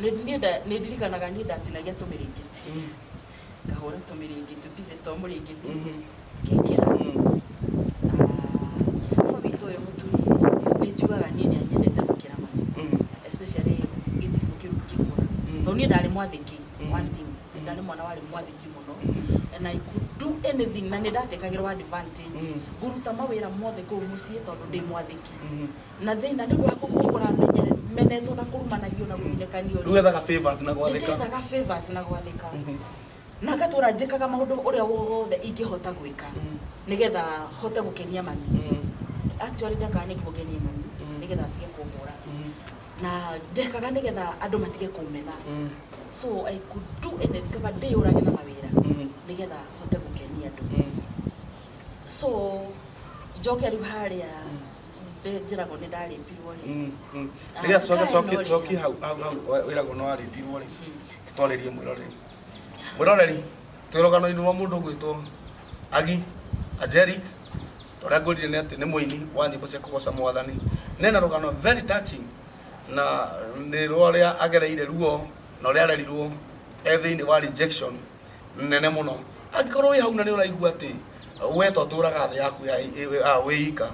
Nĩ ndirikanaga niĩ ndatinagia tũmĩrĩngĩti, ngahũra tũmĩrĩngĩti, pieces twa mũrĩngĩti, ngekĩra. Baba witũ ũyũ mũturi, nĩ njugaga niĩ nĩ anyendete gũkĩra mami, especially gĩthimo kĩu ngĩkũra, tondũ niĩ ndarĩ mwathĩki. One thing, ndarĩ mwana warĩ mwathĩki mũno and I could do anything, na nĩ ndatekagĩrwo advantage. Ngũruta mawĩra mothe kũu mũciĩ tondũ ndĩ mwathĩki, na thĩna nĩ ũndũ wa gũkũra menetwo na kũrumanagio na gũthinĩkanio. Rĩu wethaga favors na gwathĩka. Nĩndethaga favors na gwathĩka, na ngatũra njĩkaga maũndũ ũrĩa wothe ingĩhota gwĩka nĩgetha hote gũkenia mami. Actually, ndekaga nĩguo ngenie mami, nĩgetha atige kũhũra, na ndekaga nĩgetha andũ matige kũmena. So I could do anything, kaba ndĩyũrage na mawĩra nĩgetha hote gũkenia andũ. So njoke rĩu harĩa njĩragwo nĩ ndarĩpirwo rĩ. Nĩgetha coke Thikari coke no coke rĩha. Hau wĩragwo no warĩpirwo rĩ, twarĩrie mwĩroreri. Mwĩroreri, twĩ rũgano-inĩ rwa mũndũ ũgwĩtwo Agi Angelic. Torĩa ngwĩrire nĩ atĩ nĩ mũini wa nyĩmbo cia kũgoca Mwathani, nena rũgano very touching, na nĩ rwa ũrĩa agereire ruo na ũrĩa arerirwo e thĩinĩ wa rejection nene mũno. Angĩkorwo wĩ hau na nĩ ũraigua atĩ we to tũraga thĩ yaku ya wĩ ika,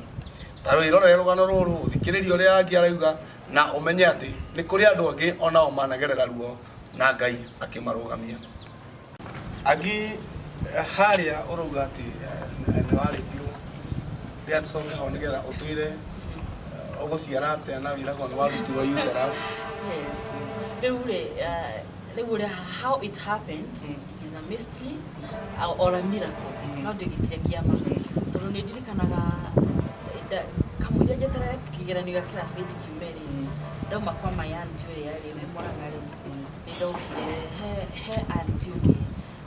ta wĩrorere rũgano rũrũ, ũthikĩrĩrie ũrĩa angĩ arauga, na ũmenye atĩ nĩ kũrĩ andũ angĩ onao managerera ruo na Ngai akĩmarũgamia. Angĩ harĩa ũrauga atĩ nĩ warĩpirwo, rĩrĩa tũcoke ho nĩgetha ũtwĩre ũgũciara atĩa na wĩragwo nĩ warutirwo uterus. Yes. Rĩu rĩ, rĩu ũrĩa how it happened, it is a mystery or a miracle. No ndĩgĩtire kĩama, tondũ nĩ ndirikanaga kamũira njeterere kĩgeranio gĩa class 8 kiume rĩ, ndauma kwa my auntie ũrĩa rĩ wĩ Mũrang'a rĩ, nĩ ndokire he auntie ũngĩ,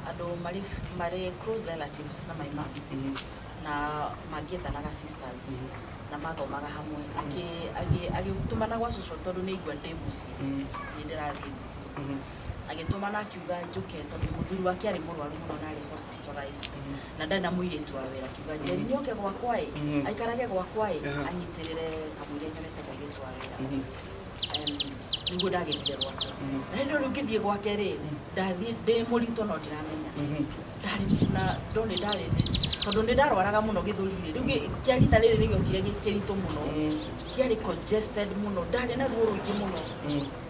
andũ marĩ close relatives na my mom, na mangĩetanaga sisters, na mathomaga hamwe. Agĩtũmana gwa cũcũ, tondũ nĩ aigua ndĩ mũciĩ, nĩ ndĩrathiĩ thukuru. Agĩtũmana akiuga njũke, tondũ mũthuri wake arĩ mũrwaru mũno na arĩ hospitalized na ndarĩ na mũirĩtu wa wĩra. Akiuga Njeri nĩ oke gwakwa ĩ, aikarage gwakwa ĩ, anyitĩrĩre kamũira nyonete mũirĩtu wa wĩra. Nĩguo ndagĩthire gwake, na hĩndĩ ĩyo rĩu ngĩthiĩ gwake rĩ, ndathiĩ ndĩ mũritũ, no ndiramenya ndarĩ na ndonĩ ndarĩ, tondũ nĩ ndarwaraga mũno gĩthũri rĩ. Rĩu kĩa rita rĩrĩ nĩ gĩokire kĩritũ mũno, kĩarĩ congested mũno, ndarĩ na ruo rũingĩ mũno.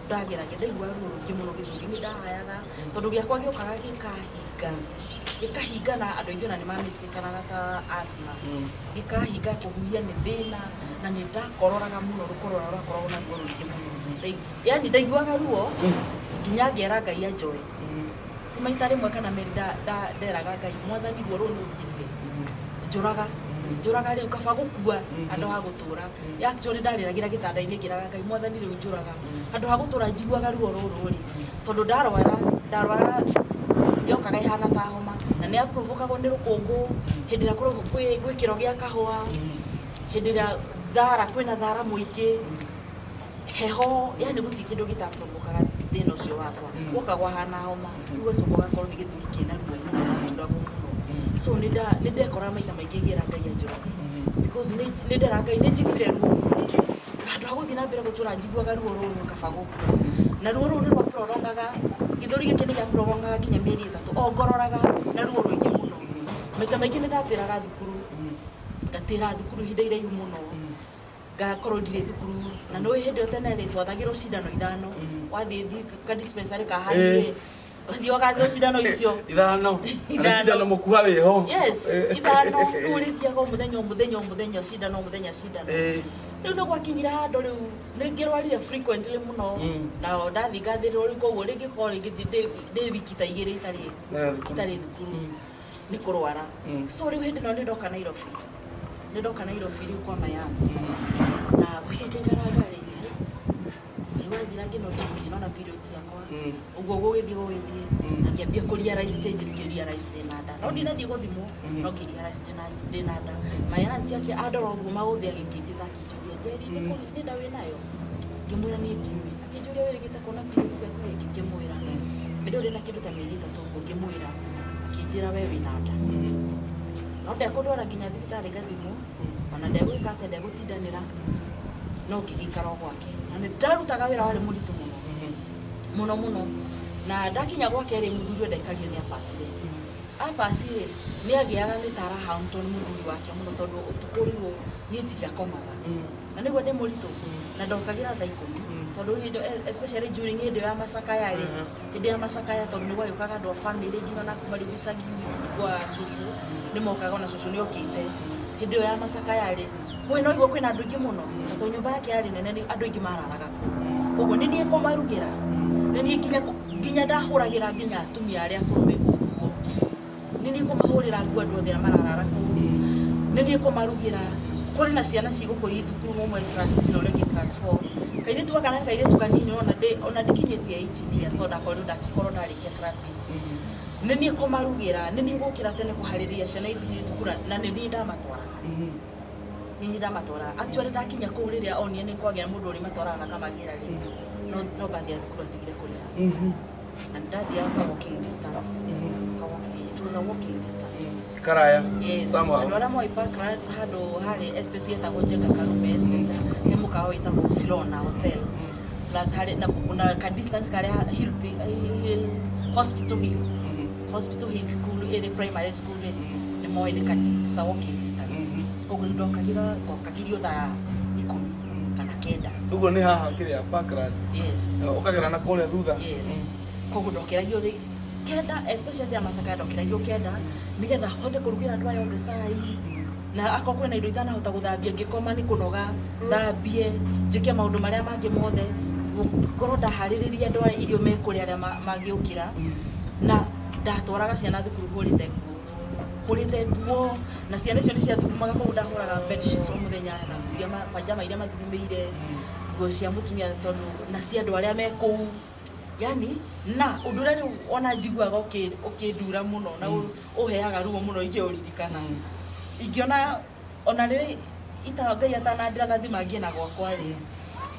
Ndageragia, ndaiguaga ruo rũingĩ mũno gĩthũri, nĩ ndahayaga, tondũ gĩakwa gĩũkaga gĩkahinga, gĩkahinga, na andũ aingĩ ona nĩ mamĩstikanaga ta asthma. Gĩkahinga, kũhuhia nĩ thĩna, na nĩ ndakororaga mũno, rũkorora rwakoragwo na ruo rũingĩ mũno. Yani ndaiguaga ruo nginya ngera Ngai anjoe. Ti maita rĩmwe kana merĩ nderaga Ngai, "Mwathani, ruo rũrũ nĩ rũnjĩrire, njũraga, njũraga rĩu, kaba gũkua handũ ha gũtũra." Actually, ndarĩragĩra gĩtanda-inĩ ngĩraga Ngai, "Mwathani, rĩu njũraga handũ ha gũtũra njiguaga ruo rũrũ rĩ." Tondũ ndarwara, ndarwara yokaga ĩhana ta homa, na nĩ yaprovokagwo nĩ rũkũngũ, hĩndĩ ĩrĩa kwĩ kĩro gĩa kahũa, hĩndĩ ĩrĩa thara, kwĩna thara mũingĩ, heho, yani gũtirĩ kĩndũ gĩtaprovokaga thĩna ũcio wakwa. Woka gwahana homa, rĩu ũgacoka ũgakorwo nĩ gĩthũri kĩna ruo mũno, ndaturagwo mũno. So nĩ ndekora maita maingĩ ngĩra Ngai anjũrage, because nĩ ndera Ngai nĩ njiguire ruo mũno. Handũ ha gũthiĩ na mbere gũtũra njiguaga ruo rũrũ, kaba gũkua. Na ruo rũrũ nĩ rwaprolongaga, gĩthũri gĩkĩ nĩ gĩaprolongaga nginya mĩeri 3, o ngororaga na ruo rũingĩ mũno. Maita maingĩ nĩ ndatĩraga thukuru, ngatĩra thukuru ihinda iraihu mũno, ngakorwo ndirĩ thukuru. Na nĩ hĩndĩ ĩyo tene rĩ, twathagĩrwo cindano ithano. Wathiĩ ka dispensary ka hanyu rĩ, wathiĩ ũgathĩrwo cindano icio. Ithano. Ithano. Cindano mũkuha wĩho. Yes, ithano. Rĩu ũrĩthiaga o mũthenya, o mũthenya, o mũthenya, cindano, o mũthenya, cindano. Rĩu nĩ gwakinyire handũ rĩu nĩ ngĩrwarire frequently mũno, na ndathiĩ ngathĩrwo rĩu, koguo rĩngĩ korwo rĩngĩ ndĩ wiki ta 2 itarĩ thukuru. Itarĩ thukuru nĩ kũrwara. So rĩu hĩndĩ ĩno nĩ ndoka Nairobi, nĩ ndoka Nairobi rĩu kwa my aunt, na gũikaikara rĩ, mweri wathira ngĩnotice ndinona periods ciakwa. Ũguo gũgĩthiĩ gũgĩthiĩ, na ngĩambia kũ realize changes, ngĩ realize ndĩna nda, no ndinathiĩ gũthimwo, no ngĩ realize ndĩna nda. My aunt ake andora ũguo maũthĩ, agĩkĩnjĩta, akĩnjũria, "Njeri, nĩ kũrĩ nĩ nda wĩnayo?" Ngĩmwĩra, "Niĩ ndiũĩ." Akĩnjũria, "Wĩrĩgĩte kuona periods ciaku rĩngĩ?" Ngĩmwĩra, hĩndĩ ĩyo ndĩna kĩndũ ta mĩeri 3 ũguo. Ngĩmwĩra, akĩnjĩra, "We wĩna nda, no ndekũndwara nginya thibitarĩ ngathimwo, ona ndegwĩka atĩa, ndegũtindanĩra." No ngĩgĩikara o gwake, na nĩ ndarutaga wĩra warĩ mũritũ mũno. Mũno mũno. Na ndakinya gwake rĩ, mũthuri ũyũ ndaikarire, nĩ apacire. Apaci rĩ, nĩ agĩaga nĩ ta arahauntwo nĩ mũthuri wake mũno, tondũ ũtukũ rĩu niĩ ndiriakomaga na nĩguo ndĩ mũritũ na ndokagĩra thaa 10, tondũ hĩndĩ especially during hĩndĩ ya macakaya rĩ, hĩndĩ ya macakaya, tondũ nĩ gwagĩũkaga andũ a family nginya na kuma rĩu gĩcagi gwa cũcũ nĩ mokaga, ona cũcũ nĩ okĩte hĩndĩ ĩyo ya macakaya rĩ. Kwĩ no igua kwĩna andũ aingĩ mũno, na tondũ nyũmba yake yarĩ nene, nĩ andũ aingĩ mararaga kũu. Ũguo nĩ niĩ kũmarugĩra, nĩ niĩ nginya ndahũragĩra nginya atumia arĩa akũrũ me kũu nguo, nĩ niĩ kũmahũrĩra nguo andũ othe arĩa mararara kũu, nĩ niĩ kũmarugĩra. Kũrĩ na ciana cigũkũ thukuru, ũmwe class 3 na ũrĩa ũngĩ class 4. Kairĩtu gaka na kairĩtu kanini, ona ndĩ ona ndikinyĩtie 18 years, tondũ ndakorirwo ndakorwo ndarĩkia class 8. Nĩ niĩ kũmarugĩra, nĩ niĩ gũkĩra tene kũharĩrĩria ciana ithiĩ thukuru, na nĩ niĩ ndamatwaraga, nĩ niĩ ndamatwaraga. Actually, ndakinya kũu, rĩrĩa onire nĩ kwagĩa mũndũ ũrĩ matwaraga na kamagĩra rĩ, no bathi ya thukuru atigire kũrĩha, na nĩ ndathiaga ka walking distance, ka walking, it was a walking distance. Karaya. Yes. Somehow. Andũ arĩa moĩ Parklands, handũ harĩ estate yetagwo Njenga Karume Estate, he mũkawa wĩtagwo Silona Hotel, plus harĩ na ka distance karĩa Hill Hospital Hill, Hospital Hill School ĩrĩ, primary school rĩ, nĩ moĩ nĩ ka it's a walking distance. Koguo nĩ ndokagĩra, ngokagirio thaa 10 kana 9. Ũguo nĩ haha kĩrĩa Parklands? Yes. Ũkagera na kũrĩa thutha. Yes. Koguo ndokĩragio rĩ 9, especially ya macakaya, ndokĩragio 9 nĩgetha hote kũrugĩra andũ aya othe cai, na akorwo kwĩna indo itanahota gũthambia ngĩkoma nĩ kũnoga, thambie, njĩke maũndũ marĩa mangĩ mothe, ngorwo ndaharĩrĩria andũ aya irio mekũrĩa arĩa mangĩũkĩra. Na ndatwaraga ciana thukuru hũrĩte nguo, hũrĩte nguo, na ciana icio nĩ ciathugumaga, koguo ndahũraga bed sheets o mũthenya na nguo iria pajama iria mathugumĩire, nguo cia mũtumia tondũ na cia andũ arĩa me kũu. Yani na ũndũ ũrĩa rĩu ona njiguaga ũkĩndura mũno na ũheaga ruo mũno ingĩũririkana, ingĩona ona rĩrĩ ita Ngai atanandĩrathima ngie na gwakwa rĩ,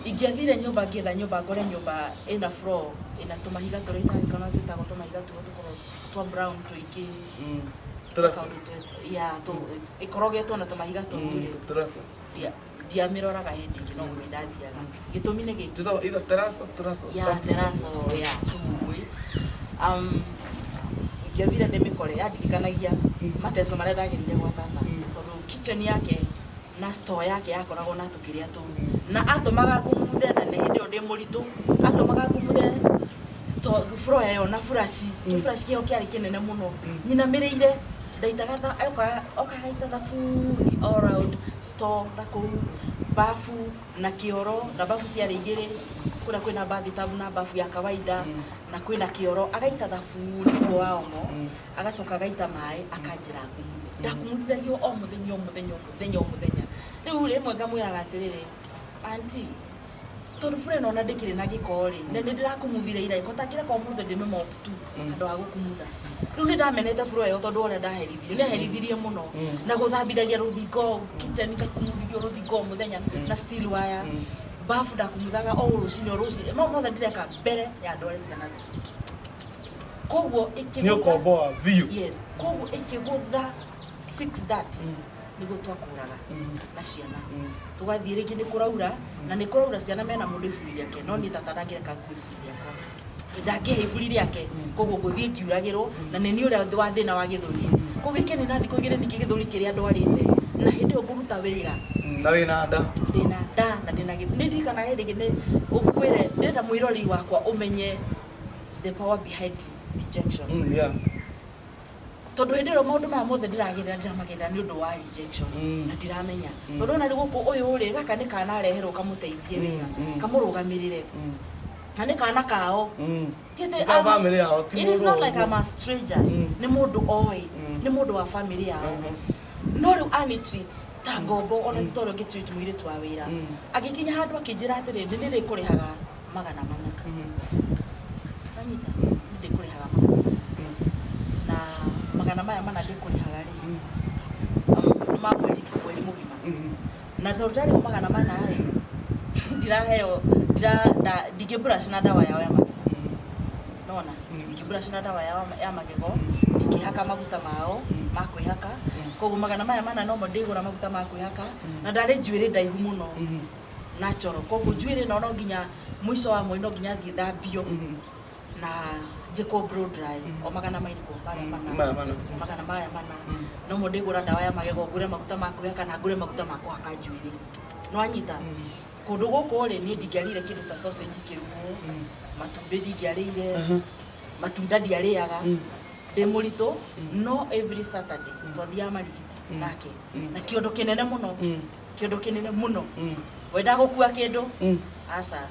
ingĩathire nyũmba, ngĩetha nyũmba, ngore nyũmba ĩna floor ĩna tũmahiga tũrĩa itarikana twĩtagwo tũmahiga tũu tũkorwo twa brown tũingĩ. Terrazzo. Ya, ĩkorogetwo na tũmahiga tũu rĩ, Terrazzo. Ndiamĩroraga hĩndĩ ĩngĩ, no gũthiĩ ndathiaga. Gĩtũmi nĩ gĩkĩ. Twĩtagwo either terrazzo, terrazzo, Ya, something. Terrazzo ya tũĩ, ingĩathire ndĩmĩkore, yandirikanagia mateco marĩa ndagerire gwa tata, tondũ kitchen yake na store yake yakoragwo na tũkĩrĩa tũu, na atũmaga ngumuthe, na nĩ hĩndĩ ĩyo ndĩ mũritũ, atũmaga ngumuthe floor ĩyo na buraci. Kĩburaci kĩo kĩarĩ kĩnene mũno, nyinamĩrĩire ndaitaga okaga gaita thabuni all round store na kũu bafu na kĩoro, na bafu ciarĩ igĩrĩ, kũrĩa kwĩna bathtub na bafu ya kawaida, na kwĩna kĩoro. Agaita thabuni ũguo wa Omo, agacoka agaita maĩ, akanjĩra ngumuthe. Ndakumuthithagio o mũthenya, o mũthenya, o mũthenya, o mũthenya. Rĩu rĩmwe ngamwĩraga atĩrĩrĩ, "Aunty, tondũ bura ĩno ona ndĩkĩrĩ na gĩko rĩ, na nĩ ndĩrakumuthire ira, ĩko takĩreka ũmũthĩ ndĩmĩmop tu handũ ha gũkumutha." Rĩu nĩ ndamenete bura ĩyo, tondũ ũrĩa ndaherithirio, nĩ aherithirie mũno na gũthambithagia rũthingo kitchen, ngakumuthithio rũthingo o mũthenya na steel wire. Bafu ndakumuthaga o rũcinĩ, o rũcinĩ. Mau mothe ndĩreka mbere ya ndware ciana thukuru. Koguo Nĩ ĩkĩgũtha ũkomboa biũ. Yes. Koguo ĩkĩgũtha 6:30 nĩguo twakũraga na ciana tũgathiĩ. Rĩngĩ nĩ kũraura, na nĩ kũraura, ciana mena mũndũ iburi rĩake, no niĩ tata ndangĩreka ngue iburi rĩakwa, ndangĩhe iburi rĩake. Koguo ngũthiĩ ngiuragĩrwo, na nĩ niĩ ũrĩa wa thĩna wa gĩthũri. Koguo ĩkĩnina thikũ 2 ningĩ gĩthũri kĩrĩa ndwarĩte, na hĩndĩ ĩyo ngũruta wĩra. Na wĩna nda. Ndĩna nda na ndĩna gĩthũri. Nĩ ndirikanaga hĩndĩ ĩngĩ nĩ ũkwĩre ndĩrenda mwĩrori wakwa ũmenye the power behind rejection, tondũ hĩndĩ ĩyo maũndũ maya mothe ndĩragerera, ndĩramagerera nĩ ũndũ wa rejection, na ndiramenya, tondũ ona rĩu gũkũ ũyũ rĩ, gaka nĩ kana areherwo kamũteithie wĩra, kamũrũgamĩrĩre, na nĩ kana kao. Ti atĩ Nĩ ka family yao, ti It is mũndũ not o like ũguo. I'm a stranger. Nĩ mũndũ oĩ, nĩ mũndũ wa family yao, no rĩu ani treat ta ngombo, ona ti tondũ ngĩ treat mũirĩtu wa wĩra. Agĩkinya handũ akĩnjĩra atĩrĩ, nĩ ndĩrĩkũrĩhaga 400. Wanyita, nĩ ndĩkũrĩhaga 400, na magana maya mana ndĩkũrĩhaga rĩ, nĩ ma mweri, mweri mũgima. Na tondũ ndarĩhwo 400 rĩ, ndiraheo ndingĩ brush na ndawa yao ya magego, nona ndingĩ brush na ndawa yao ya magego, ndingĩhaka maguta mao ma kwĩhaka. Koguo magana maya mana nomo ndĩgũra maguta ma kwĩhaka, na ndarĩ njuĩrĩ ndaihu mũno, natural. Koguo njuĩrĩ ĩno no nginya mũico wa mweri no nginya thiĩ thambio. Na njĩkwo blow dry o magana mairĩkũ marĩa mana. Maya mana. Magana maya mana. No mo ndĩgũra ndawa ya magego, ngũre maguta ma kwĩhaka na ngũre maguta ma kũhaka njuĩrĩ. Nĩwanyita? Kũndũ gũkũ rĩ, niĩ ndingĩarĩire kĩndũ ta sausage ikĩrugwo, matumbĩ ndingĩarĩire, matunda ndiarĩaga ndĩ mũritũ. No every Saturday twathiaga Marigiti nake na kĩondo kĩnene mũno, kĩondo kĩnene mũno. Wendaga gũkua kĩndũ? Aca.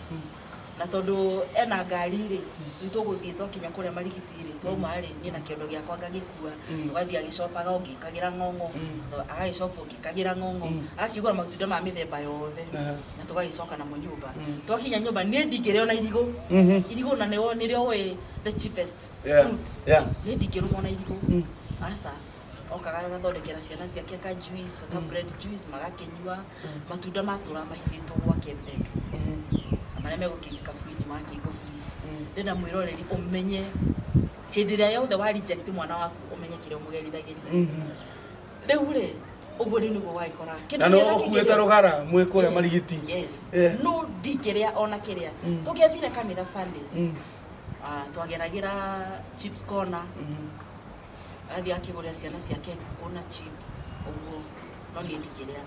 Na tondũ ena ngari rĩ, rĩu tũgũthiĩ, twakinya kũrĩa Marigiti rĩ, twauma rĩ, niĩ na kĩondo gĩakwa ngagĩkua, tũgathiĩ agĩcopaga o ngĩkagĩra ng'ong'o, agagĩcopa o ngĩkagĩra ng'ong'o, agakĩgũra matunda ma mĩthemba yothe, na tũgagĩcoka namo nyũmba. Twakinya nyũmba, niĩ ndingĩrĩa ona irigũ. Irigũ na nĩo nĩrĩo ũĩ the cheapest fruit. Niĩ ndingĩrũmwo na irigũ. Aca. Okaga agathondekera ciana ciake ka juice, ka bread juice, magakĩnyua. Matunda matũra mahithĩtwo gwake bedroom, na marĩa megũkĩigĩka fridge magakĩigwo fridge. Ndĩrenda mwĩroreri ũmenye, hĩndĩ ĩrĩa yothe wa reject mwana waku, ũmenye kĩrĩa ũmũgerithagĩria. Rĩu rĩ, ũguo rĩu nĩguo wagĩkora. Na no ũkuĩte rũgara mwĩ kũrĩa Marigiti? Yes. No ndingĩrĩa ona kĩrĩa. Tũngĩathire kanitha Sundays, twageragĩra Chips Corner, athiĩ akĩgũrĩra ciana ciake ngũkũ na chips ũguo, no niĩ ndingĩrĩa.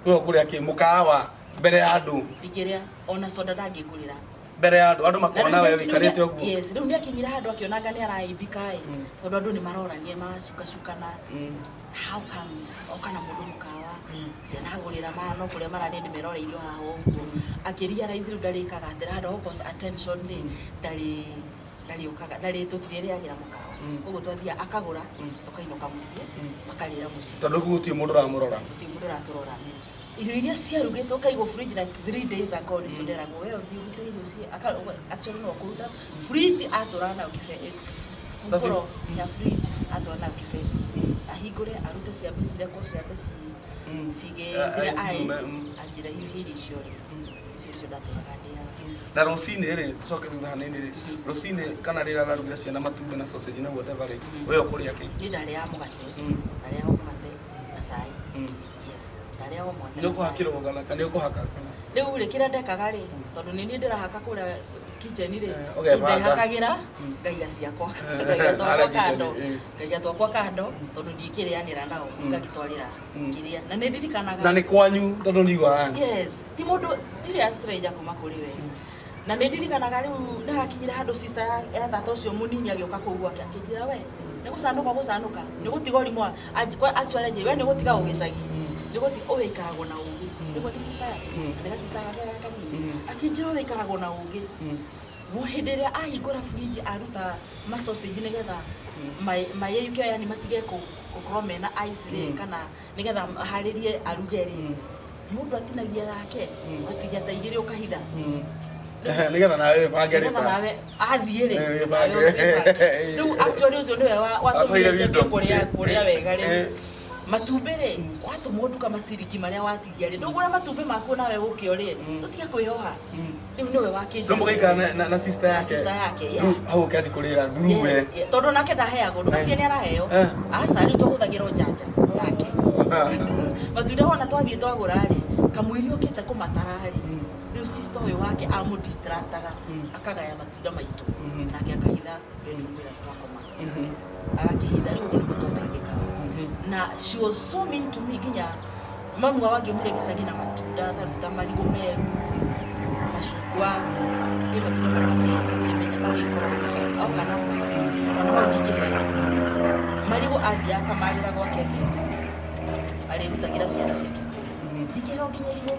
We ũkũrĩa kĩ mũkawa mbere ya andũ? Ndingĩrĩa ona soda, ndangĩngũrĩra. Mbere ya andũ, andũ makona we wĩikarĩte ũguo? Yes, rĩu nĩ akinyire handũ akĩonaga nĩ araimbika ĩ, tondũ andũ nĩ marorania, maracukacukana, how comes oka na mũndũ mũkawa, ciana agũrĩra ma no kũrĩa mararĩa nĩ meroreirio haha ũguo. Akĩrealize rĩu ndarĩkaga atĩra handũ ha gũ attention rĩ, ndarĩ ndarĩũkaga ndarĩ tũtirĩrĩagĩra mũkawa. Koguo twathiaga akagũra, tũkainũka mũciĩ, makarĩra mũciĩ. Tondũ gũtirĩ mũndũ ũramũrora. Gũtirĩ mũndũ ũratũrora. Irio iria ciarugĩtwo ũkaigwo fridge like 3 days ago nĩcio nderagwo, we ũthiĩ ũrute irio ci actually no kũruta fridge atũraga nayo kĩbe ngũro ya fridge, atũra nayo kĩbeti, ahingũre, arute, ciambe cirekwo, ciambe cigĩthire Ah, ice. Ice, Anjĩra hiũhĩrie icio rĩ, icio nĩcio ndatũraga ndĩaga. Na rũcinĩ rĩ, tũcoke thutha hanini rĩ, rũcinĩ kana rĩrĩa ararugĩra ciana matumbĩ na sausage na whatever rĩ, we ũkũrĩa kĩ? Niĩ ndarĩaga mũgate. Ndarĩaga mũgate na cai. Yes, ndarĩaga mũgate Nĩ na cai. ũkũhakĩrwo kana nĩ ũkũhaka? Rĩu rĩ, kĩrĩa ndekaga rĩ, tondũ nĩ niĩ ndĩrahaka kũrĩa kitchen rĩ, Eh, rĩu ũgebanga. ndehakagĩra ngaiga ciakwa, ngaiga twakwa Harĩa kitchen, kando, ngaiga twakwa kando, tondũ ndikĩrĩanĩra nao, ngagĩtwarĩra kĩrĩa na nĩ ndirikanaga. Na nĩ kwanyu, tondũ nĩ iguaga. Yes, ti mũndũ, tirĩ a stranger kuma kũrĩ we. Na nĩ ndirikanaga rĩu ndahakinyire handũ sister ya tata ũcio mũnini agĩũka kũu gwake, akĩnjĩra, we nĩ gũcanũka, gũcanũka nĩ gũtiga ũrimũ actually anjĩra, we nĩ gũtiga ũgĩcagi, nĩ gũtiga ũyũ ĩikaragwo na ũgĩ nĩguo nĩ sister yake, na nĩ sister yake ya kanini. Akĩnjĩra ũyũ ĩikaragwo na ũgĩ. Wo hĩndĩ ĩrĩa ahingũra fridge aruta masausage nĩgetha mayeyuke, yani matige gũkorwo mena ice rĩ, kana nĩgetha aharĩrie aruge rĩ, mũndũ atinagia yake, ũgatigia ta igĩrĩ ũkahitha. Nĩgetha nawe wĩbange. Nĩgetha rĩta nawe athiĩ rĩ, Eh, nawe wĩbange. wĩbange. Rĩu actually ũcio nĩwe Watũheire watũmire wisdom. njambie kũrĩa kũrĩa wega rĩu. Matumbĩ rĩ, watũmwo nduka maciringi marĩa watigia rĩ, ndũgũre matumbĩ maku nawe ũke ũrĩe, ũtige kwĩhoha. Rĩu nĩwe wakĩnjĩra. Rĩu mũgaikara na sister Na yake? sister yake, yeah. Rĩu hau ũkĩanji kũrĩra thuruwe? Yes, yeah. Tondũ nake ndaheagwo, ndũgacie nĩ araheo. Aca, rĩu twahũthagĩra ũjanja nake. Matunda wona twathiĩ twagũra rĩ, kamũiri ũkĩte kũmatara rĩ, rĩu sister ũyũ wake amũdistractaga, akagaya matunda maitũ, nake akahitha bedroom ĩrĩa twakoma, agakĩhitha. Rĩu ũguo nĩguo twateithĩkaga. Na she was so mean to me, nginya mamu wao angĩumire gĩcagi na matunda ta marigũ meru, macungwa, ĩ matunda marĩa makĩmenya magĩkorwo gĩcagi, oka namo ona mau ndingĩheo. Marigũ athiĩ akamarĩra gwake bedroom, arĩrutagĩra ciana ciake kũu, ndingĩheo nginya irigũ.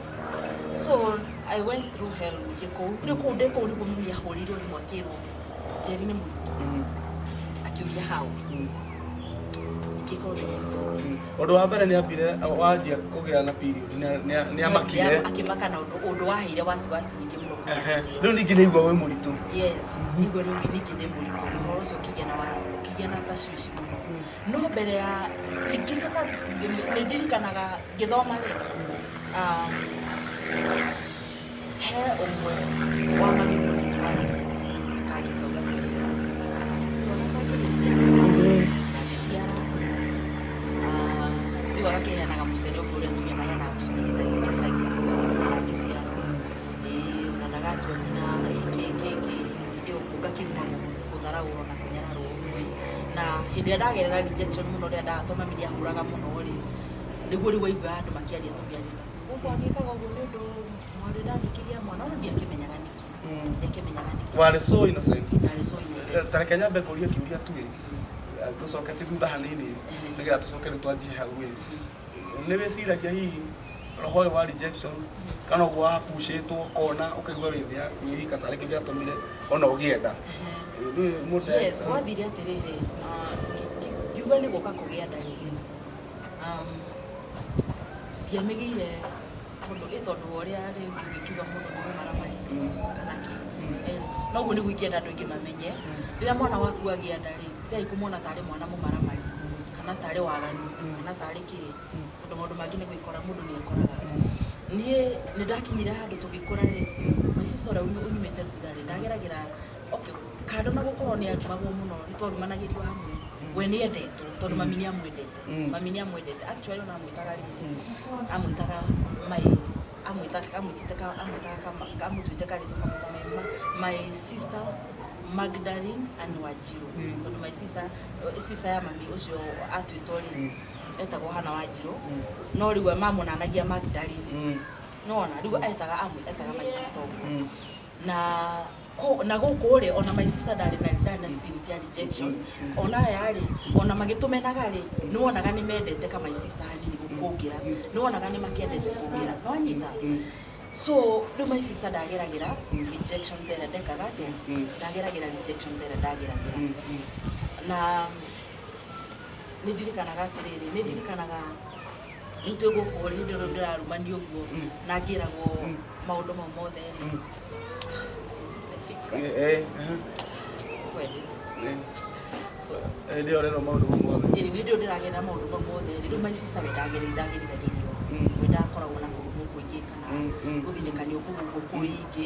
So I went through hell ningĩ kũu. Rĩu kũu ndĩ kũu nĩguo mami ahũrĩirwo thimũ, akĩrwo Njeri nĩ mũritũ. Akĩũria how ingĩkorwo ndĩ mũritũ. Ũndũ wa mbere nĩ ambire wanjia kũgĩa na period nĩ amakire? Akĩmaka na ũndũ waheire wasiwasi nyingĩ mũno. Rĩu ningĩ nĩ igua wĩ mũritũ. Yes, niguo rĩu ningĩ ndĩ mũritũ, ũhoro ũcio ũkĩgĩa na ũkĩgĩa na tashwishi mũno. No mbere ya ngĩcoka nĩ ndirikanaga ngĩthoma rĩ, he ũmwe wa mami mũnini warĩire akaria akauga atĩrĩrĩ, "Twana kangĩgĩciara ngangĩciara." Rĩu agakĩheanaga mũcere ũguo ũrĩa atumia maheanaga mũcere gĩcagi, akauga mwana ndangĩciara, ĩĩ ona ndagatua nyina, ĩ kĩ kĩ kĩ. Rĩu ngakĩrumagwo mũthĩ. Kũnyararwo na kũnyararwo ũguo. Na hĩndĩ ĩrĩa ndagerera rejection mũno, rĩrĩa ndatũ mami nĩ ahũraga mũno rĩ, nĩguo rĩu waiguaga andũ makĩaria tũmĩario ta gũkũ agĩkaga ũguo nĩ ũndũ mwarĩ ndangĩkĩgĩa mwana, ona ndiakĩmenyaga nĩkĩ. Ndiakĩmenyaga nĩkĩ. Warĩ so innocent. Ndarĩ so innocent. Ta reke nyambe ngũrie kĩũria tu ĩ, ngũcoketie thutha hanini nĩgetha tũcoke rĩu twanjie hau ĩ. Nĩ wĩciragia hihi roho ũyũ wa rejection kana ũguo wapucĩtwo kona ũkaigua wĩ thĩ yaku wĩ wika tarĩ kĩo gĩatũmire ona ũgĩe nda? Ndũĩ mũndũ. Yes, gwathire atĩrĩrĩ, ngiuga nĩ gũka kũgĩa nda rĩ, ndiamĩgĩire tondũ ĩ tondũ wa ũrĩa rĩu tũngĩkiuga mũndũ nĩ mũmaramari kana kĩ. And noguo nĩguo ingĩenda andũ aingĩ mamenye, rĩrĩa mwana waku agĩa nda rĩ, tigai kũmwona tarĩ mwana mũmaramari kana tarĩ waganu kana tarĩ kĩ, tondũ maũndũ mangĩ nĩ gwĩkora mũndũ nĩ ekoraga. Niĩ nĩ ndakinyire handũ tũgĩkũra rĩ, my sister ũrĩa ũnyumĩte thutha rĩ, ndageragĩra, okay, kando na gũkorwo nĩ arumagwo mũno, nĩ twarumanagĩrio hamwe, we nĩ endetwo tondũ mami nĩ amwendete. Mami nĩ amwendete actually, ona amwĩtaga rĩrĩ, amwĩtaga my amwĩtaga amwĩtĩte amwĩtaga amũtuĩte karĩtwa kamwĩta my sister Magdalene and Wanjiru, tondũ my sister, sister ya mami ũcio atuĩtwo rĩ, etagwo Hana Wanjiru, no rĩu mamonanagia Magdalene. Nona rĩu etaga etaga my sister ũguo. Na gũkũ rĩ, ona my sister ndarĩ na spirit ya rejection. Ona aya rĩ, ona magĩtũmenaga rĩ, nĩ wonaga nĩ mendete ka my sister hanini gũkũngĩra, nĩ wonaga nĩ makĩendete kũngĩra, no anyita. So rĩu my sister ndageragĩra rejection there ndekaga atĩa, ndageragĩra rejection there ndageragĩra. Na nĩ ndirikanaga atĩrĩrĩ, nĩ ndirikanaga rĩu twĩ gũkũ rĩ, hĩndĩ ĩyo ndĩrarumanio ũguo na ngĩragwo maũndũ mau mothe rĩ. It's difficult. When so Hĩndĩ ĩyo rero maũndũ mau mothe. Ĩrĩ hĩndĩ ĩyo ndĩragerera maũndũ mau mothe rĩ, rĩu my sister we ndagerithagĩrio, we ndakoragwo na kũrumwo kũingĩ kana gũthinĩkanio kũu ũguo kũingĩ.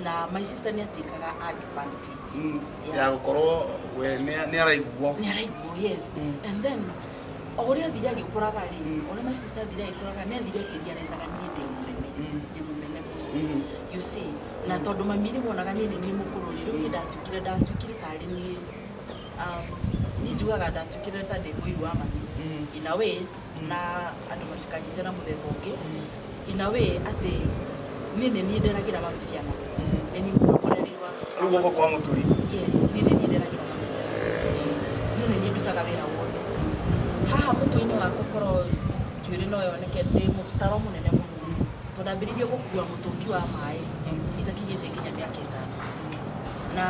Na my sister nĩ atĩkaga advantage ya gũkorwo we nĩ araiguo. Nĩ araiguo, yes. And then o ũrĩa athire agĩkũraga rĩ, o ũrĩa my sister athire agĩkũraga, nĩ athire akĩrealizaga niĩ ndĩ mũnene, ndĩ mũmene mũno, you see. Na tondũ mami rĩ wonaga niĩ nĩ niĩ mũkũrũ rĩ, rĩu niĩ ndatuĩkire tarĩ niĩ, niĩ njugaga ndatuĩkire ta ndĩ mũiru wa mami in a way, na andũ matikanyite na mũthemba ũngĩ, in a way atĩ niĩ nĩ niĩ nderagĩra mami ciana, nĩ niĩ mũreri wa Rĩu guoko kwa mũturi. Yes, niĩ nĩ niĩ nderagĩra mami ciana ciake, niĩ nĩ niĩ ndutaga wĩra wothe haha mũtwe-inĩ wakwa. Korwo njuĩrĩ no yoneke, ndĩ mũtaro mũnene mũno, tondũ ndambĩrĩirie gũkua mũtũngi wa maĩ itakinyĩte nginya mĩaka 5. Na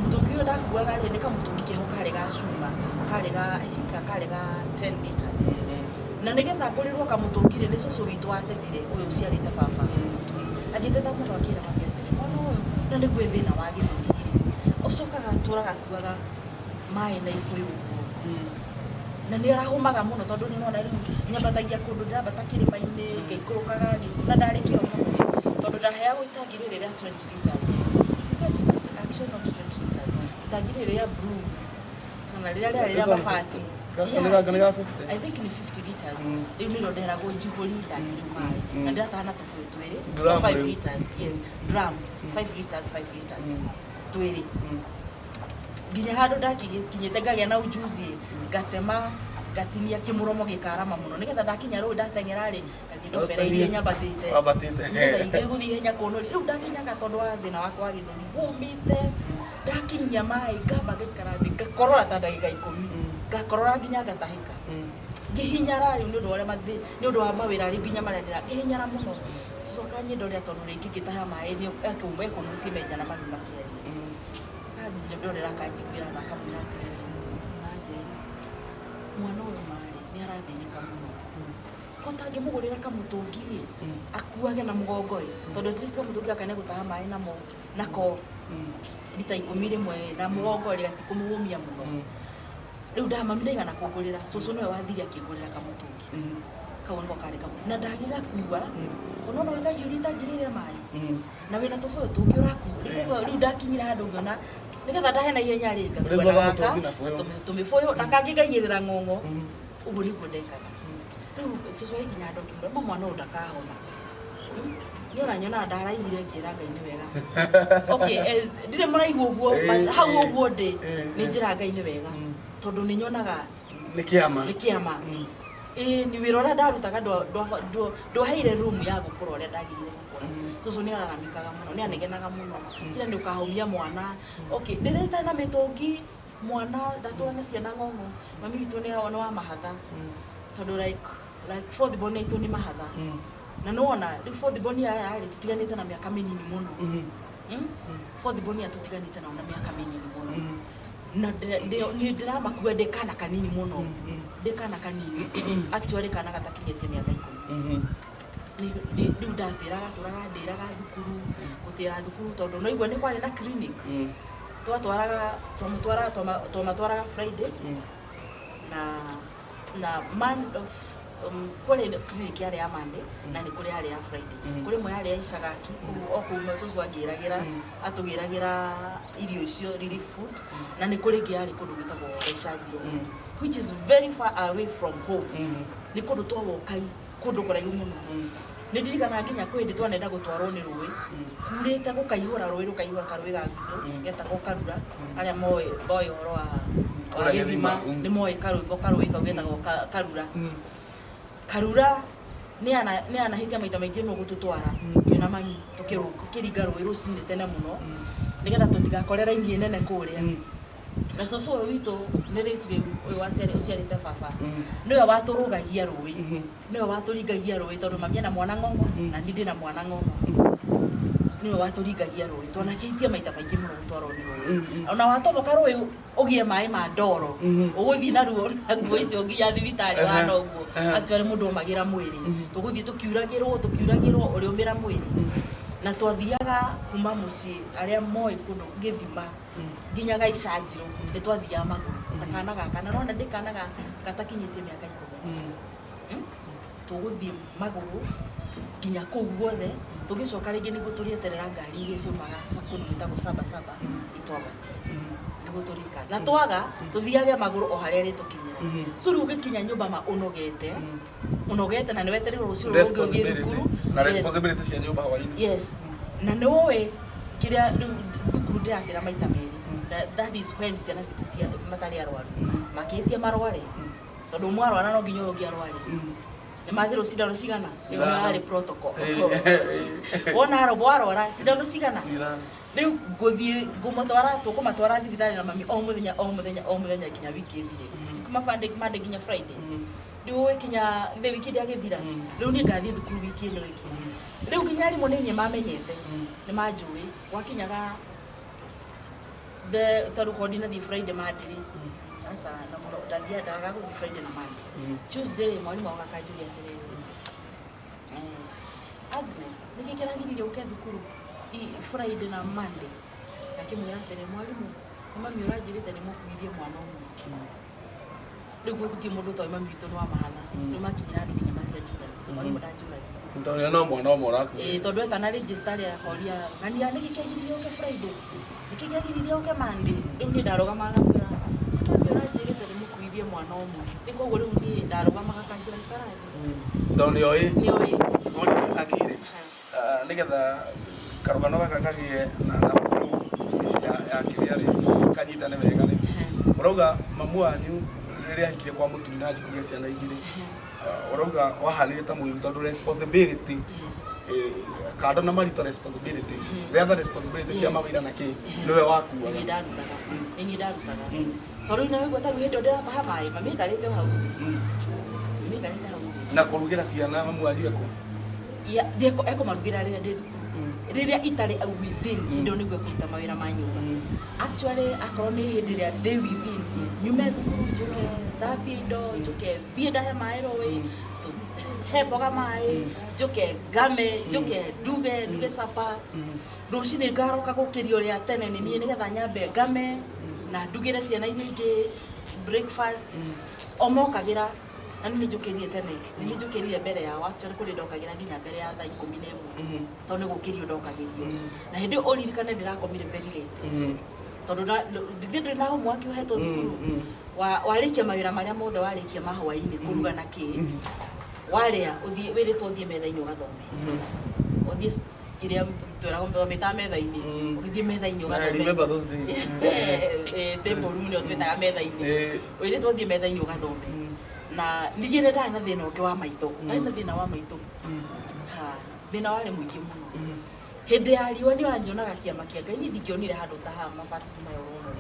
mũtũngi ũyũ ndakuaga rĩ, nĩ kamũtũngi keho karĩ ga cuma, karĩ ga, I think karĩ ga 10 liters. Na nĩgetha ngũrĩrwo kamũtũngi rĩ, nĩ cũcũ witũ watetire, ũyũ ũciarĩte baba, agĩteta mũno, akĩra mami atĩrĩ, mwana ũyũ na nĩguo thĩna wa gĩthũri rĩ, ũcokaga atũraga akuaga maĩ na ibũyũ ũguo, na nĩ arahũmaga mũno, tondũ nĩ nona rĩu nyambatagia kũndũ, ndĩrambata kĩrĩma-inĩ ngĩikũrũkaga na ndarĩ kĩo mũno, tondũ ndaheagwo itangi rĩrĩ rĩa 20 liters, 20 liters, actually not 20 liters, itangi rĩrĩ rĩa blue kana rĩrĩa rĩarĩ rĩa mabati. Nĩ ga 50. I think ni 50 liters. Rĩu nĩrĩo nderagwo njihũri itangi rĩu maĩ, na ndĩrataha na tũbũyũ twĩrĩ Drum 5 rĩu. liters, yes, drum, 5 liters, 5 liters twĩrĩ, nginya handũ ndakinyĩte ngagĩa na ujuzi, ngatema ngatinia kĩmũromo gĩkarama mũno, nĩgetha ndakinya rũĩ ndateng'era rĩ, ngathiĩ ndobereirie nyambatĩte. Wambatĩte. Nĩgetha ithiĩ gũthiĩ ihenya kũnũri. Rĩu ndakinyaga, tondũ wa thĩna wakwa wa gĩthũri, hũmĩte, ndakinyia maĩ ngamba ngaikara thĩ, ngakorora ta ndagĩka 10, ngakorora nginya ngatahĩka, ngĩhinyara rĩu nĩ ũndũ wa ũrĩa nĩ ũndũ wa mawĩra rĩu nginya marĩa ndĩra ngĩhinyara mũno. Coka nyĩ ndorera, tondũ rĩngĩ ngĩtaha maĩ nĩ ekũu ekũu mũciĩ menja na mami makĩaria, kanjia ndorera, akanjiguĩra tha, akamwĩra atĩrĩrĩ, "Nanjeri, mwana ũyũ marĩ nĩ arathĩnĩka mũno, ko tangĩmũgũrĩra kamũtũngi rĩ, akuage na mũgongo ĩ, tondũ at least kamũtũngi gaka nĩgũtaha maĩ namo nako rita 10 rĩmwe na mũgongo rĩ, gatikũmũhũmia mũno." Rĩu mami ndaigana kũngũrĩra, cũcũ nĩwe wathire akĩngũrĩra kamũtũngi kau, nĩko karĩ kamwe na ndagĩgakua. Ũnona wakahiũria itangi rĩrĩa maĩ na wĩna tũbũyũ tũngĩ ũrakua. Rĩu rĩu ndakinyire handũ ngĩona nĩgetha ndahe na ihenya rĩ, ngakua na Ũrĩkuaga gaka mũtũngi na bũyũ. na tũmĩbũyũ na kangĩ ngaigĩrĩra ng'ong'o. Ũguo nĩguo ndekaga. Rĩu cũcũ agĩkinya handũ akĩmwĩra, "Ma mwana ũyũ ndakahona." Nĩ ũranyonaga ndaraihire ngĩra Ngai nĩ wega. Okay, ndirĩ mũraihu ũguo, but hau ũguo ndĩ nĩ njĩra Ngai nĩ wega, tondũ nĩ nyonaga nĩ kĩama. Nĩ kĩama. Ĩĩ, nĩ wĩra ũrĩa ndarutaga ndwaheire room ya gũkũra ũrĩa ndagĩrĩire gũkũra. Cũcũ nĩ araramikaga mũno, nĩ anegenaga mũno, kira nĩ ũkahũmia mwana. Okay, rĩrĩa itarĩ na mĩtũngi, mwana ndatũra na ciana ng'ong'o. Mami witũ nĩ wa mahatha, tondũ like fourth born aitũ nĩ mahatha. Na nĩwona rĩu fourth born aya rĩ, tũtiganĩte na mĩaka mĩnini mũno. Fourth born aya tũtiganĩte nao na mĩaka mĩnini mũno. Na nĩ ndĩramakua ndĩ kana kanini mũno, ndĩ kana kanini actually, kana gatakinyĩtie mĩaka 10. Rĩu ndatĩraga, tũraga ndĩraga thukuru, gũtĩra thukuru, tondũ no igua nĩ kwarĩ na clinic. Twatwaraga, twamũtwaraga, twamatwaraga Friday na man of kũrĩ clinic yarĩ ya Monday na nĩ kũrĩ yarĩ ya Friday. Kũrĩ ĩmwe yarĩ ya Icagaki kũu, o kũu cũcũ angĩragĩra, atũgĩragĩra irio icio, relief food, na nĩ kũrĩ ĩngĩ yarĩ kũndũ gwĩtagwo Gaicanjiro, which is very far away from home. Nĩ kũndũ twawokai kũndũ kũraihu mũno. Nĩ ndirikanaga nginya kwĩ hĩndĩ twanenda gũtwarwo nĩ rũĩ, kurĩte gũkaihũra, rũĩ rũkaihũra, karũĩ ga gwitũ getagwo Karura. Arĩa moĩ ũhoro wa Kũrĩa gĩthima gĩthima, nĩ moĩ karwĩmbo, karũĩ kau getagwo Karura. Karura nĩ anahĩtia maita maingĩ nũ gũtũtwara twĩna mami, tũkĩringa rũĩ rũcinĩ tene mũno nĩgetha tũtigakore raini nene kũrĩa. Na cũcũ ũyũ witũ nĩ rĩti rĩu ũyũ ũciarĩte baba, nĩwe watũrũgagia rũĩ, nĩwe watũringagia rũĩ, tondũ mami ena mwana ng'ong'o na niĩ ndĩna mwana ng'ong'o. Nĩwe watũringagia rũĩ. Twanakĩhitia maita maingĩ mũno gũtwarwo nĩ rũĩ. Ona watoboka rũĩ ũgĩe maĩ ma ndoro, ũgũthiĩ naruo na nguo icio nginya thibitarĩ wana ũguo. Actually mũndũ omagĩra mwĩrĩ, tũgũthiĩ tũkiuragĩrwo, tũkiuragĩrwo ũrĩũmĩra mwĩrĩ. Na twathiaga kuma mũciĩ, arĩa moĩ kũndũ gĩthima nginya Gaicanjiro, nĩ twathiaga magũrũ na kana gaka, na rona ndĩ kana gatakinyĩtie mĩaka 10. Tũgũthiĩ magũrũ nginya kũu guothe, tũgĩcoka rĩngĩ nĩguo tũrĩeterera ngari iria ciumaga kũndũ gwĩtagwo Saba Saba itwambatie, nĩguo tũrĩka na twaga tũthiage magũrũ o harĩa rĩtũkinyĩra. So rĩu ũgĩkinya nyũmba ma ũnogete, ũnogete, na nĩ wetereirwo rũciũ rũrũ rũngĩ ũthiĩ thukuru. Na responsibility cia nyũmba hwainĩ. Yes, na nĩ ũĩ kĩrĩa rĩu thukuru ndĩratĩra maita merĩ. That is when ciana citũ matarĩ arwaru, makĩhĩtia marware, tondũ ũmwe arwara no nginya ũyũ ũngĩ arware. Nĩ mathirwo cindano cigana? Ĩyo Ithano. yarĩ protocol. Wona arobo arwara, cindano cigana? Ithano. Rĩu ngũthiĩ ngũmũtwara, tũkũmatwara thibitarĩ na mami o mũthenya, o mũthenya, o mũthenya nginya wiki ĩthire, kuma Monday nginya Friday. Rĩu ũgĩkinya the wiki ndĩagĩthira, rĩu niĩ ngathiĩ thukuru wiki ĩno ĩngĩ. Rĩu nginya arimũ nĩ niĩ mamenyete, nĩ manjũĩ. Gwakinyaga the tarĩu korwo ndinathiĩ Friday, Monday rĩ, aca, na mũno ndathiaga, ndagaga gũthiĩ Friday na Monday. Tuesday rĩ, mwarimũ agoka akanjũria atĩrĩrĩ, "Agnes, nĩkĩ kĩragiririe ũke thukuru Friday na Monday?" Ngakĩmwĩra atĩrĩ, "Mwarimũ, nĩ mami ũranjĩrĩte nĩ mũkuithie mwana ũmwe." Rĩu gũtirĩ mũndũ ũtoĩ mami witũ nĩ wa mahatha. Nĩ makinyĩra andũ nginya matianjũragia, mwarimũ ndanjũragia. Tondũ no mwana ũmwe ũrakuire. Ĩĩ, tondũ etana register rĩ, akoria, "Ng'ania, nĩkĩ kĩagiririe ũke Friday? Nĩkĩ kĩagiririe ũke Monday?" Rĩu niĩ ndarũgamaga ngamwĩra, "Mami ũranjĩrĩte nĩ mũkuithie mwana ũmwe." Rĩu koguo rĩu niĩ ndarũgamaga akanjĩra karathi. Tondũ nĩ oĩ. Nĩ oĩ. Agire nĩgetha karũgano gaka kagĩe na flow ya kĩrĩa rĩ, kanyitane wega rĩ, ũrauga mamu wanyu rĩrĩa ahikire kwa mũturi na anjie kũgĩa ciana igĩrĩ, ũrauga wahanire ta mũiru tondũ responsibility, kando na marital responsibility, the other responsibility cia mawĩra na kĩ, nĩwe wakuaga. Nĩ ndarutaga, nĩ niĩ ndarutaga. So rĩu nawe ta rĩu hĩndĩ ĩyo ndĩrataha maĩ, mami aikarĩte o hau thĩ. Mami aikarĩte hau thĩ. Na kũrugĩra ciana mamu wanyu eko? Ekũmarugĩra rĩrĩa ndĩ thukuru. Rĩrĩa itarĩ within, hĩndĩ ĩyo nĩguo ekũruta mawĩra ma nyũmba. Actually akorwo nĩ hĩndĩ ĩrĩa ndĩ within, nyume thukuru, njũke thambie indo, njũke thiĩ ndahe maĩ rũĩ, he mboga maĩ, njũke ngame, njũke nduge supper. Rũcinĩ ngaroka gũkĩria ũrĩa tene nĩ niĩ, nĩgetha nyambe ngame na ndugĩre ciana iria ingĩ breakfast. O mokagĩra na nĩ njũkĩrire tene, nĩ njũkĩrire mbere yao. Actually kũrĩ ndokagĩra nginya mbere ya thaa 11, tondũ nĩ gũkĩrio ndokagĩrio. Na hĩndĩ ĩyo ũririkane ndĩrakomire very late, tondũ ndĩ ndĩ na homework ũhetwo thukuru. Warĩkia mawĩra marĩa mothe, warĩkia ma hwaĩ-inĩ kũruga na kĩ, warĩa, ũthiĩ wĩrĩtwo ũthiĩ metha-inĩ ũgathome. Ũthiĩ kĩrĩa twĩragwo mĩtaa metha-inĩ. Ũgĩthiĩ metha-inĩ I ũgathome. Remember those days. Table room nĩyo twĩtaga metha-inĩ. Wĩrĩtwo ũthiĩ metha-inĩ ũgathome. Na ningĩ nĩ ndarĩ na thĩna ũngĩ wa maitho. Ndarĩ na thĩna wa maitho. Ha, thĩna warĩ mũingĩ mũno. Hĩndĩ ya riũa nĩ ũranyonaga kĩama kĩa Ngai, niĩ ndingĩonire handũ ta haha mabati maya ũrona.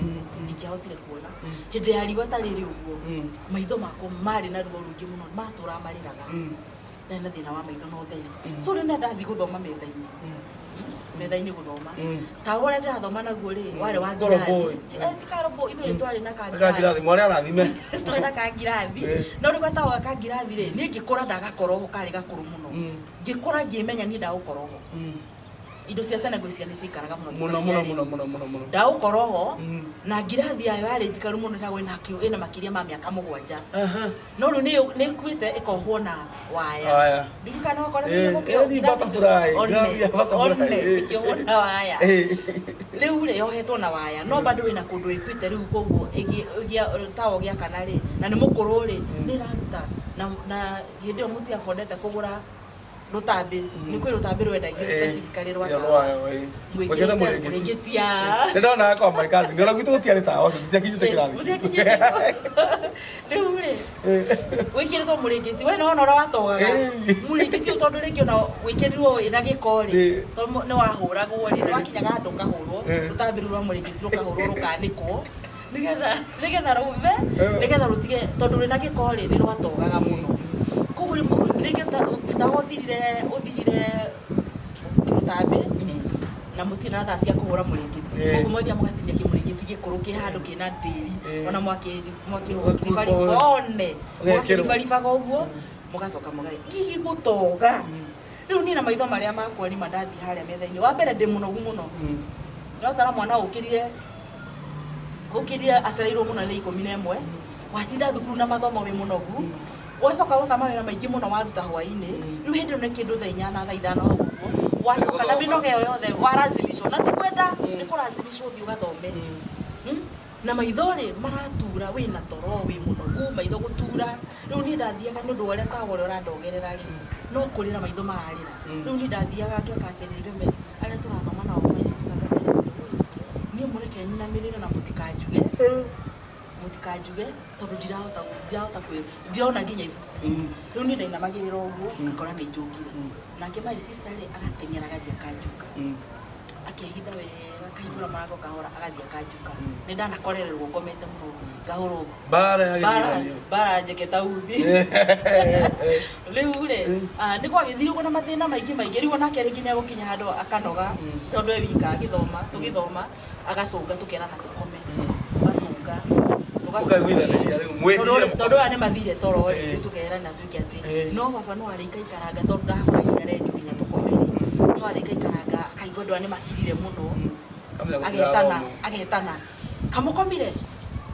Ndingĩahotire kuona. Hĩndĩ ya riũa ta rĩrĩ ũguo, maitho makwa marĩ na ruo rũingĩ mũno, matũraga marĩraga. Ndarĩ na thĩna wa maitho na ũtheri. So rĩu nĩ ndathiĩ gũthoma metha-inĩ. Metha-inĩ gũthoma. Tawa ũrĩa ndĩrathoma naguo rĩ, warĩ wa Koroboi. ngirathi. Ti karoboi, ithuĩ nĩ twarĩ na Ka ngirathi, kangirathi. mwarĩ arathime. Twarĩ na kangirathi. No rĩu gatawa ka ngirathi rĩ, niĩ ngĩkũra ndagakorwo karĩ gakũrũ mũno. Ngĩkũra ngĩmenya niĩ ndagũkorwo ho. Indo cia tene ngwĩciria nĩ cikaraga mũno. Mũno mũno mũno mũno mũno mũno. Ndagũkorwo ho na ngirathi yayo yarĩ njikaru mũno ĩtagwo ĩna makĩria ma mĩaka 7. No rĩu nĩ ĩkuĩte ĩkohwo na waya. Waya. Ndirikana wakora Ni butterfly, ngirathi ya butterfly. Ĩkĩohwo na waya. Rĩu rĩ yohetwo na waya no bado wĩna kũndũ ĩkuĩte rĩu koguo tawa ũgĩakana rĩ na nĩ mũkũrũ rĩ nĩ ĩraruta na hĩndĩ ĩyo mũtiabondete kũgũra rũtambĩ nĩ kwĩ rũtambĩ rwendagio specifically rwa tawa. Mwĩkĩrĩte Mwĩkĩrĩte mũrĩngĩti ya Nĩ ndona kwa my cousin, ona gwitũ gũtiarĩ tawa ũcio, tũtiakinyĩte kĩrathi. Mũtiakinyĩte. Rĩu rĩ wĩkĩrĩtwo mũrĩngĩti we nĩwona ũrĩa watogaga mũrĩngĩti ũyũ tondũ rĩngĩ ona wĩkĩrirwo wĩna gĩko rĩ tondũ nĩ wahũragwo rĩ nĩwakinyaga handũ ũkahũrwo rũtambĩ rũu rwa mũrĩngĩti rũkahũrwo rũkanĩkwo nĩgetha rũme nĩgetha rũtige tondũ rwĩna gĩko rĩ nĩ rwatogaga mũno koguo rĩngĩ tawa ũthirire rũtambĩ na mũtirĩ na thaa cia kũhũra mũrĩngĩti koguo mwathiaga mũgatinia kĩmũrĩngĩti gĩkũrũ kĩ handũ kĩna ndĩri ona mwakĩribariba one mwakĩribaribaga ũguo mũgacoka mũgae gigi gũtoga rĩu niĩ na maitho marĩa makwa nima ndathiĩ harĩa metha-inĩ wa mbere ndĩ mũnogu mũno nĩwatara mwana ũkĩrire acereirwo mũno nĩ 11 watinda thukuru na mathomo wĩ mũnogu wacoka woka mawĩra maingĩ mũno waruta hwaĩ-inĩ rĩu hĩndĩ ĩyo nĩ kĩndũ thaa 8 thaa 5 hau ũguo wacoka na mĩnoga ĩyo yothe warazimishwo na ti kwenda nĩ kũrazimishwo ũthiĩ ũgathome. Na maitho rĩ maratura wĩna toro wĩ mũnogu maitho gũtura rĩu niĩ ndathiaga nĩ ũndũ wa ũrĩa tawa ũrĩa ũrandogerera rĩ no kũrĩra maitho mararĩra rĩu niĩ ndathiaga ngeka atĩrĩrĩ ngamera arĩa tũrathoma nao my sister ngamera niĩ mũreke nyinamĩrĩre na mũtikanjuge tondũ ndirahota ndirona nginya ibuku rĩu niĩ ndainamagĩrĩra ũguo ngakora nĩ njũkire nake my sister rĩ agateng'era agathiĩ akanjuka akehitha wega akahingũra mũrango kahora agathiĩ akanjuka nĩ ndanakorererwo ngomete mũno ngahũrwo Mbara ya gĩthurano. Mbara njeke ta uthi rĩu rĩ nĩ gwagĩthire ũguo na mathĩna maingĩ maingĩ rĩu onake rĩngĩ nĩ agũkinya handũ akanoga tondũ e wika agĩthoma tũgĩthoma agacũnga tũkerana tũkome tũgacũnga Mũkaiguithanĩria rĩu, mwĩhire mũkome. Tondũ aya nĩ mathire toro rĩ rĩu tũkerana tuĩke atĩ no baba no arĩikaikaranga tondũ ndahũragia redio nginya tũkome rĩ no arĩikaikaranga akaigua andũ aya nĩ makirire mũno Kamenya gũtira agetana thomo. Agetana kamũkomire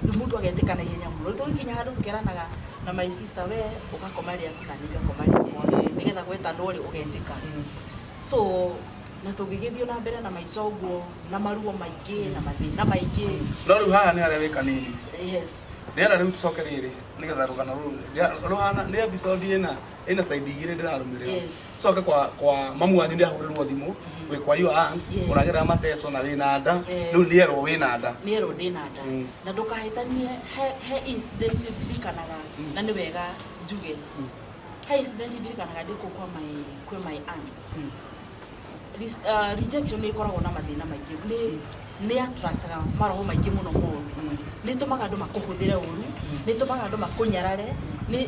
rĩu mũndũ agetĩka na ihenya mũno rĩu tũgĩkinya handũ tũkeranaga na my sister we ũgakoma rĩaku na niĩ ngakoma rĩakwa nĩgetha gwetanwo rĩ ũgetĩka so na tũgĩgĩthiĩ na mbere na maica ũguo na maruo maingĩ na mathĩna maingĩ. No rĩu haha nĩ harĩa wĩ kanini. Yes. Ndĩrenda rĩu tũcoke rĩrĩ nĩgetha rũgano rũrũ rũhana nĩ episode ĩna side igĩrĩ ndĩrarũmĩrĩra. Tũcoke kwa mamu wanyu nĩ ahũrĩrwo thimũ wĩ kwa your aunt ũragerera mateco na wĩna nda rĩu nĩerwo wĩna nda. Nĩerwo ndĩna nda na ndũkahĩtanie he incident ndirikanaga na nĩ wega njuge he incident ndirikanaga ndĩ kũu kwa my kwĩ my aunt. Rejection nĩ ĩkoragwo na mathĩna maingĩ nĩ attractaga maroho maingĩ mũno moru nĩ ĩtũmaga andũ makũhũthĩre ũru nĩ ĩtũmaga andũ makũnyarare nĩ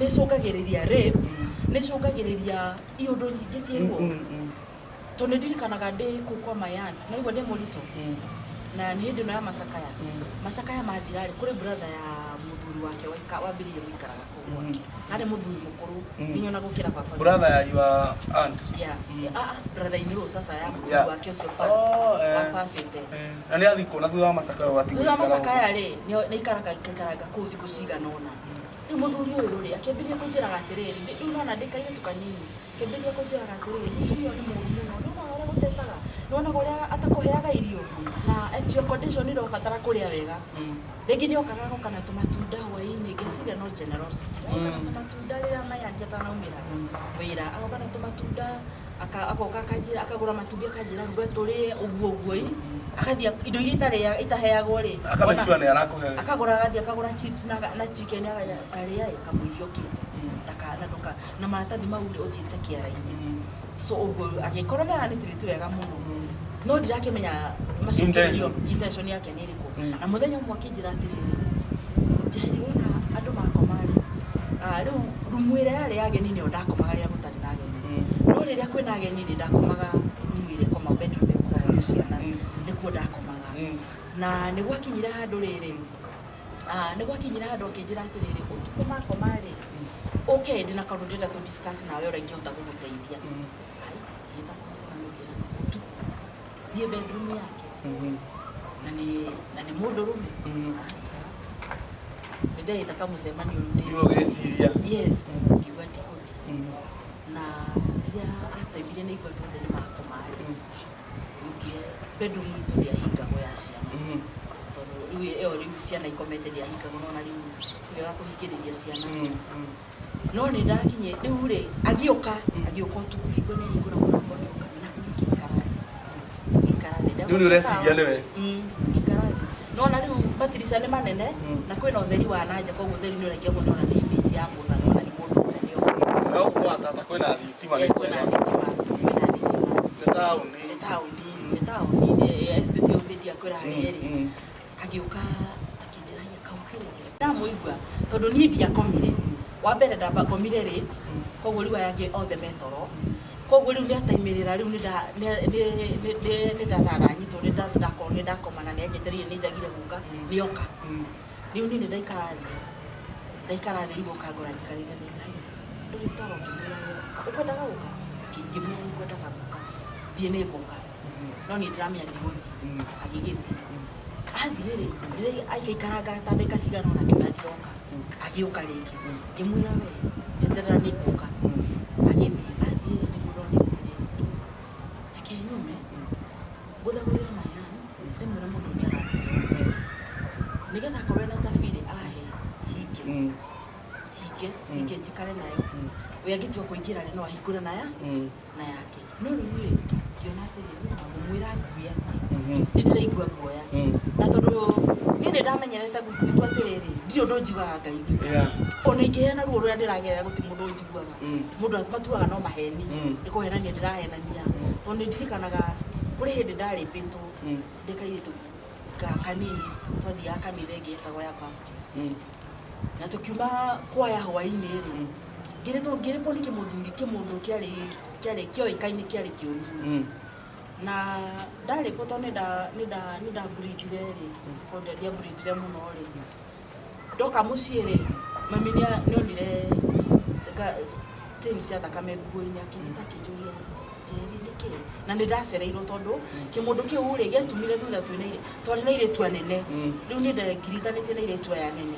ĩcũngagĩrĩria rapes nĩ ĩcũngagĩrĩria iũndũ nyingĩ ciĩ ruo tondũ nĩ ndirikanaga ndĩ kũu kwa my aunt naigua ndĩ mũritũ na nĩ hĩndĩ ĩno ya macakaya macakaya mathira rĩ kũrĩ brother ya mũthuri wake wambĩrĩirie gũikaraga kũu gwake arĩ mũthuri mũkũrũ nginya ona gũkĩra baba. Brother ya your aunt? Yeah. Ah, brother in law sasa ya mũthuri wake ũcio past Oh. wa pasĩte. Na nĩ athikwo na thutha wa macakaya watigwo Thutha wa gũikara ũguo. macakaya rĩ nĩ ikaranga kũu thikũ cigana ũna rĩu mũthuri ũyũ rĩ akĩambĩrĩria kũnjĩraga atĩrĩrĩ rĩu nona ndĩ kairĩtu kanini akĩambĩrĩria kũnjĩraga atĩrĩrĩ mũtumia ũyũ nĩ mũũru mũno nĩwonaga ũrĩa gũtecaga nĩwonaga ũrĩa atakũheaga irio na at your condition nĩ ũrabatara kũrĩa wega rĩngĩ nĩ okaga agoka na tũmatunda hwaĩ-inĩ ngeciria no generosity agoka na tũmatunda rĩrĩa maya atanaumĩra wĩra agoka na tũmatunda. Agoka akanjĩra, akagũra matumbĩ, akanjĩra ruga tũrĩe, ũguo ũguo ĩ. Akathiĩ indo iria itarĩa itaheagwo rĩ, Aka make sure nĩ arakũhe. Akagũra, agathiĩ akagũra chips na chicken, akarĩa ĩ kamũiria ũkĩte. Na ndũka na maratathi mau rĩ, ũthiĩte kĩara-inĩ. So ũguo agĩkorwo nĩ aranĩtirĩti wega mũno, no ndirakĩmenya macũngĩrĩrio. Intention. Intention yake nĩ ĩrĩkũ. Na mũthenya ũmwe akĩnjĩra atĩrĩrĩ, "Njeri, wona andũ makoma rĩ, rĩu rumu ĩrĩa yarĩ ya ageni nĩyo ndakomaga rĩrĩa gũtarĩ na ageni, no rĩrĩa kwĩna ageni rĩ, ndakomaga rumu ĩrĩa ĩkomagwo, bedroom ĩkoragwo nĩ ciana, nĩkuo ndakomaga." Na nĩ gwakinyire handũ rĩrĩ, nĩ gwakinyire handũ akĩnjĩra atĩrĩrĩ, "Ũtukũ makoma rĩ, ũke, ndĩna kaũndũ ndĩrenda tũ discuss nawe ũrĩa ingĩhota gũgũteithia." Ai, ngĩta mũcemanio, ngĩra ũtukũ thiĩ bedroom yake. Na nĩ mũndũrũme. Aca, nĩ ndagĩta kamũcemanio rĩu ndĩ Iwe ũgĩciria. Yes, ngiuga ndigũthiĩ. Na rĩrĩa ataimire nĩ igua andũ othe nĩ makoma rĩ, ningĩ bedroom itũ ndĩahingagwo ya ciana, tondũ rĩu ĩyo rĩu ciana ikomete ndĩahingagwo, nona rĩu ti wega kũhingĩrĩria ciana. No nĩ ndakinye rĩu rĩ, agĩũka, agĩũka ũtukũ hingo nĩ ahingũra mũrango, agĩũka na ngĩikara thĩ, ngĩikara thĩ. Rĩu nĩ ũreciria nĩwe. Ngĩikara thĩ, no na rĩu matirica nĩ manene na kwĩna ũtheri wa nanja, koguo ũtheri nĩ ũraingĩra mũno na nĩ image ya mũndũ, na nĩwona nĩ mũndũ mũnene ũguo. Na gũkũ gwa tata kwĩna thitima nĩ Eh, kwĩna kwega. thitima, kwĩna thitima. Nĩ taũni. Nĩ taũni, nĩ taũni, nĩ estate ĩyo ndiakwĩra harĩa ĩrĩ. Agĩũka akĩnjĩra, "Haiya, kaũkĩre." Ndamũigua, tondũ niĩ ndiakomire. Wa mbere ndamba ngomire late, koguo rĩu aya angĩ othe metoro, koguo rĩu nĩ ataimĩrĩra rĩu nĩ ndathaa ndanyitwo nĩ ndakorwo nĩ ndakoma na nĩ anjetereire nĩ njagire gũka, nĩoka. Rĩu niĩ nĩ ndaikara thĩ, ndaikara thĩ rĩu oka ngora njikarĩte thĩ. "Haiya, ndũrĩ toro?" Ngĩmwĩra, "Ũkwendaga gũka?" Ngĩmwĩra, "Nĩngwendaga gũka, thiĩ, nĩ ngũka, no niĩ ndĩramenya ndigũthiĩ." Agĩgĩthiĩ. Athiĩ rĩ, rĩrĩa aikaikaranga ta ndagĩka cigana ũna, ngĩona ndiroka. Agĩũka rĩngĩ, ngĩmwĩra, "We njeterera, nĩ ngũka." Agĩthiĩ. Athiĩ rĩ, nĩguo ndonire atĩrĩrĩ, reke nyume ngũthagũthĩre my aunt, ndĩmwĩre mũndũ nĩ arathiĩ, nĩgetha akorwo ena safiri ahe hinge hinge hinge njikare nayo. We angĩtua kũingĩra rĩ, no ahingũre naya na yake. No rĩu rĩ, ngĩona atĩrĩrĩ, ngũmwĩra ngue atĩa? Nĩ ndĩraigua guoya. Na tondũ niĩ nĩ ndamenyerete gwitũ atĩrĩrĩ, ndirĩ ũndũ njugaga Ngai thutha. Ona ingĩheana ruo rũrĩa ndĩragerera, gũtirĩ mũndũ ũnjiguaga. Mũndũ matuaga no maheni, nĩ kũhenania ndĩrahenania. Tondũ nĩ ndirikanaga kũrĩ hĩndĩ ndarĩpĩtwo ndĩ kairĩtu ka kanini, twathiaga kanitha ĩngĩ yetagwo ya Baptist, na tũkiuma kwaya hwaĩ-inĩ rĩ, ngĩrĩtwo, ngĩrĩpwo nĩ kĩmũthuri, kĩmũndũ kĩarĩ kĩoĩkaine, kĩarĩ kĩũru mũno. Na ndarĩpwo tondũ nĩ ndamburingire rĩ, tondũ ndiamburingire mũno rĩ, ndoka mũciĩ rĩ, mami nĩonire stain cia thakame nguo-inĩ, akĩnjĩta akĩnjũria, "Njeri, nĩkĩ?" Na nĩ ndacereirwo tondũ kĩmũndũ kĩu rĩ gĩatumire thutha twĩna twarĩ na airĩtu anene. Rĩu nĩ ndengiritanĩtie na airĩtu aya nene,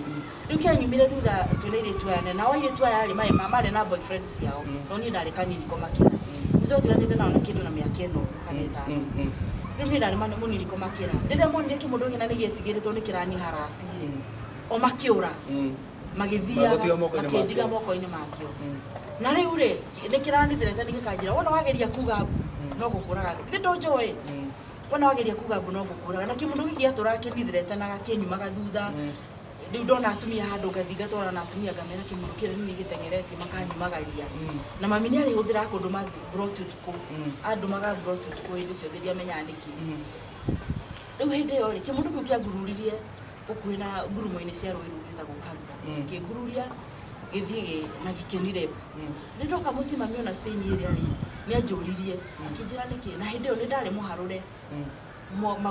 rĩu kĩanyumire thutha twĩna airĩtu aya nene, nao airĩtu aya rĩ marĩ na boyfriend ciao, no niĩ ndarĩ kanini kũmakĩra. Nĩ twatiganĩte nao na kĩndũ na mĩaka ĩno kana 5. Rĩu niĩ ndarĩ mũnini kũmakĩra. Rĩrĩa monire kĩmũndũ gĩkĩ na nĩ gĩetigĩrĩtwo nĩ kĩrani harass rĩ, o makĩũra, magĩthiaga. Magũtiga moko-inĩ makĩndiga makĩo. Moko-inĩ makĩo. Na rĩu rĩ, nĩ kĩranithirete nĩ gĩkanjĩra, "Wona wageria kuga mbu, no gũkũraga githĩ ndũnjũĩ? Wona wageria kuga mbu, no gũkũraga." Na kĩmũndũ gĩkĩ gĩatũraga kĩnithirete na gakĩnyumaga thutha. Rĩu ndona atumia handũ, ngathiĩ ngatwarana na atumia, ngamera kĩmũndũ kĩrĩ nĩ gĩteng'eretie, makanyumagaria. Na mami nĩ arĩhũthĩraga kũndũma mburoti ũtukũ. Andũmaga mburoti ũtukũ hĩndĩ ciothe, ndiamenyaga nĩkĩ. Rĩu hĩndĩ ĩyo rĩ, kĩmũndũ kĩu kĩangururirie gũkuhĩ na ngurumo-inĩ cia rũĩ rũu rwĩtagwo Karura. Kĩngururia gĩthiĩ na gĩkĩnire. Nĩ ndoka mũciĩ, mami ona stain ĩrĩa rĩ, nĩ anjũririe akĩnjĩra nĩkĩ, na hĩndĩ ĩyo nĩ ndarĩ mũharũre.